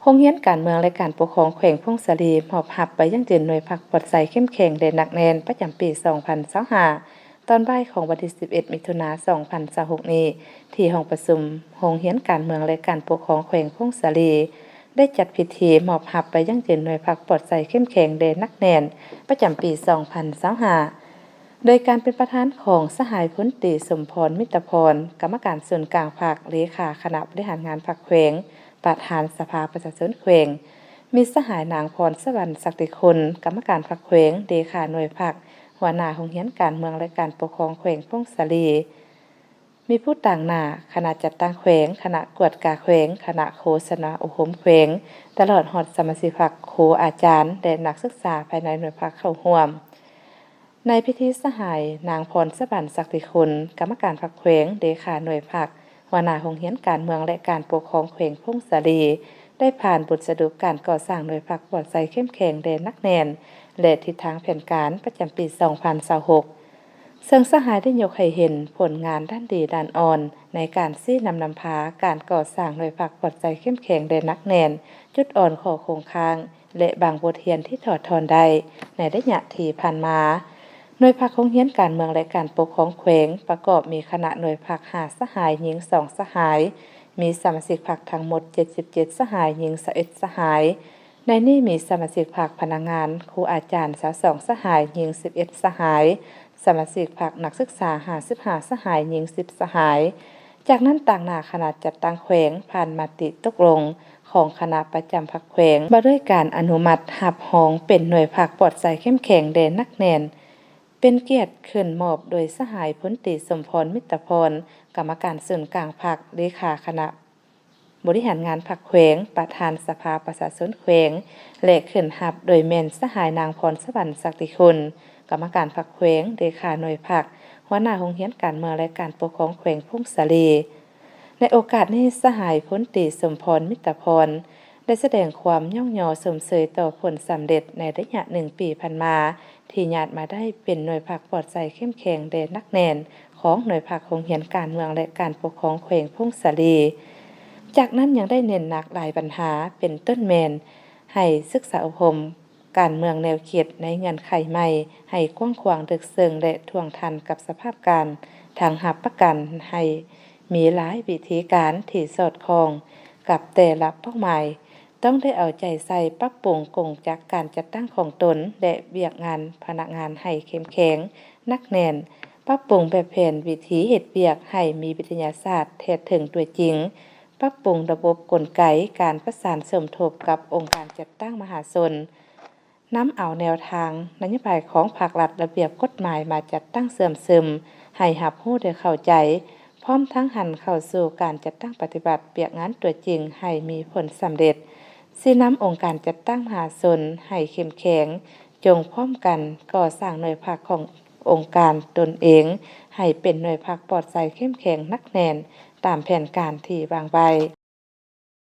ໂຮງຮຽນການເມືອງ ແລະ ການປົກຄອງແຂວງຜົ້ງສາລີ ມອບຮັບໃບຢັ້ງຢືນໜ່ວຍພັກປອດໃສເຂັ້ມແຂງ ແລະ ໜັກແໜ້ນ ປະຈຳປີສອງພັນຊາວຫ້າ ຕອນບ່າຍຂອງວັນທີສິບເອັດ ມິຖຸນາ ສອງພັນຊາວຫົກນີ້ ທີ່ຫ້ອງປະຊຸມໂຮງຮຽນການເມືອງ ແລະ ການປົກຄອງແຂວງຜົ້ງສາລີ ໄດ້ຈັດພິທີມອບຮັບໃບຢັ້ງຢືນໜ່ວຍພັກປອດໃສເຂັ້ມແຂງ ແລະ ໜັກແໜ້ນ ປະຈຳປີສອງພັນຊາວຫ້າ ໂດຍການເປັນປະທານຂອງສະຫາຍພົນຕີ ສົມພອນ ມິດຕະພອນ ກຳມະການສູນກາງພັກ, ເລຂາຄະນະບໍລິຫານງານພັກແຂວງ, ປະທານສະພາປະຊາຊົນແຂວງ, ມີສະຫາຍນາງ ພອນສະຫວັນ ສັກຕິຄຸນ ກຳມະການພັກແຂວງ, ເລຂາໜ່ວຍພັກ, ຫົວໜ້າໂຮງຮຽນການເມືອງ ແລະ ການປົກຄອງແຂວງຜົ້ງສາລີ, ມີຜູ້ຕາງໜ້າຄະນະຈັດຕັ້ງແຂວງ, ຄະນະກວດກາແຂວງ, ຄະນະໂຄສະນາອົບຮົມແຂວງ, ຕະຫຼອດຮອດສະມາຊິກພັກ, ຄູອາຈານ ແລະ ນັກສຶກສາພາຍໃນໜ່ວຍພັກເຂົ້າຮ່ວມ. ໃນພິທີ ສະຫາຍນາງ ພອນສະຫວັນ ສັກຕິຄຸນ ກຳມະການພັກແຂວງ, ເລຂາໜ່ວຍພັກ, ຫົວໜ້າໂຮງຮຽນການເມືອງ ແລະ ການປົກຄອງແຂວງຜົ້ງສາລີ ໄດ້ຜ່ານບົດສະຫຼຸບການກໍ່ສ້າງໜ່ວຍພັກປອດໃສເຂັ້ມແຂງ ແລະ ໜັກແໜ້ນ ແລະ ທິດທາງແຜນການປະຈຳປີສອງພັນຊາວຫົກ ເຊິ່ງສະຫາຍໄດ້ຍົກໃຫ້ເຫັນຜົນງານດ້ານດີດ້ານອ່ອນ ໃນການຊີ້ນຳນຳພາການກໍ່ສ້າງໜ່ວຍພັກປອດໃສເຂັ້ມແຂງ ແລະ ໜັກແໜ້ນ, ຈຸດອ່ອນ, ຂໍ້ຄົງຄ້າງ ແລະ ບາງບົດຮຽນທີ່ຖອດຖອນໄດ້ໃນໄລຍະທີ່ຜ່ານມາ. ໜ່ວຍພັກໂຮງຮຽນການເມືອງ ແລະ ການປົກຄອງແຂວງ ປະກອບມີຄະນະໜ່ວຍພັກຫ້າສະຫາຍ, ຍິງສອງສະຫາຍ, ມີສະມາຊິກພັກທັງໝົດເຈັດສິບເຈັດສະຫາຍ, ຍິງຊາວເອັດສະຫາຍ. ໃນນີ້ມີສະມາຊິກພັກພະນັກງານ, ຄູອາຈານຊາວສອງສະຫາຍ, ຍິງສິບເອັດສະຫາຍ, ສະມາຊິກພັກນັກສຶກສາຫ້າສິບຫ້າສະຫາຍ, ຍິງສິບສະຫາຍ. ຈາກນັ້ນ ຕາງໜ້າຄະນະຈັດຕັ້ງແຂວງຜ່ານມະຕິຕົກລົງຂອງຄະນະປະຈຳພັກແຂວງ ວ່າດ້ວຍການອະນຸມັດຮັບຮອງເປັນໜ່ວຍພັກປອດໃສເຂັ້ມແຂງ ແລະ ໜັກແໜ້ນ ເປັນກຽດຂຶ້ນມອບໂດຍສະຫາຍພົນຕີ ສົມພອນ ມິດຕະພອນ ກຳມະການສູນກາງພັກ, ເລຂາຄະນະ ບໍລິຫານງານພັກແຂວງ, ປະທານສະພາປະຊາຊົນແຂວງ ແລະ ຂຶ້ນຮັບໂດຍແມ່ນສະຫາຍນາງ ພອນສະຫວັນ ສັກຕິຄຸນ ກຳມະການພັກແຂວງ, ເລຂາໜ່ວຍພັກ, ຫົວໜ້າໂຮງຮຽນການເມືອງ ແລະ ການປົກຄອງແຂວງຜົ້ງສາລີ. ໃນໂອກາດນີ້ ສະຫາຍພົນຕີ ສົມພອນ ມິດຕະພອນ ໄດ້ສະແດງຄວາມຍ້ອງຍໍຊົມເຊີຍຕໍ່ຜົນສຳເລັດໃນໄລຍະໜຶ່ງປີຜ່ານມາ ທີ່ຍາດມາໄດ້ເປັນໜ່ວຍພັກປອດໃສເຂັ້ມແຂງ ແລະ ໜັກແໜ້ນ ຂອງໜ່ວຍພັກໂຮງຮຽນການເມືອງ ແລະ ການປົກຄອງແຂວງຜົ້ງສາລີ. ຈາກນັ້ນຍັງໄດ້ເນັ້ນໜັກຫຼາຍບັນຫາ ເປັນຕົ້ນແມ່ນໃຫ້ສຶກສາອົບຮົມການເມືອງແນວຄິດໃນເງື່ອນໄຂໃໝ່ ໃຫ້ກວ້າງຂວາງເລິກເຊິ່ງ ແລະ ທ່ວງທັນກັບສະພາບການ, ທັງຮັບປະກັນໃຫ້ມີຫຼາຍວິທີການທີ່ສອດຄ່ອງກັບແຕ່ລະເປົ້າໝາຍ. ຕ້ອງໄດ້ເອົາໃຈໃສ່ປັບປຸງກົງຈັກການຈັດຕັ້ງຂອງຕົນ ແລະ ວຽກງານພະນັກງານໃຫ້ເຂັ້ມແຂງ, ໜັກແໜ້ນ, ປັບປຸງແບບແຜນວິທີເຮັດວຽກໃຫ້ມີວິທະຍາສາດແທດເຖິງຕົວຈິງ, ປັບປຸງລະບົບກົນໄກການປະສານສົມທົບກັບອົງການຈັດຕັ້ງມະຫາຊົນ, ນຳເອົາແນວທາງນະໂຍບາຍຂອງພາກລັດ, ລະບຽບກົດໝາຍມາຈັດຕັ້ງເຊື່ອມຊຶມໃຫ້ຮັບຮູ້ ແລະ ເຂົ້າໃຈ, ພ້ອມທັງຫັນເຂົ້າສູ່ການຈັດຕັ້ງປະຕິບັດວຽກງານຕົວຈິງໃຫ້ມີຜົນສຳເລັດ. ຊີ້ນຳອົງການຈັດຕັ້ງມະຫາຊົນໃຫ້ເຂັ້ມແຂງ, ຈົ່ງພ້ອມກັນກໍ່ສ້າງໜ່ວຍພັກຂອງອົງການຕົນເອງໃຫ້ເປັນໜ່ວຍພັກປອດໃສເຂັ້ມແຂງໜັກແໜ້ນຕາມແຜນການທີ່ວາງໄວ້.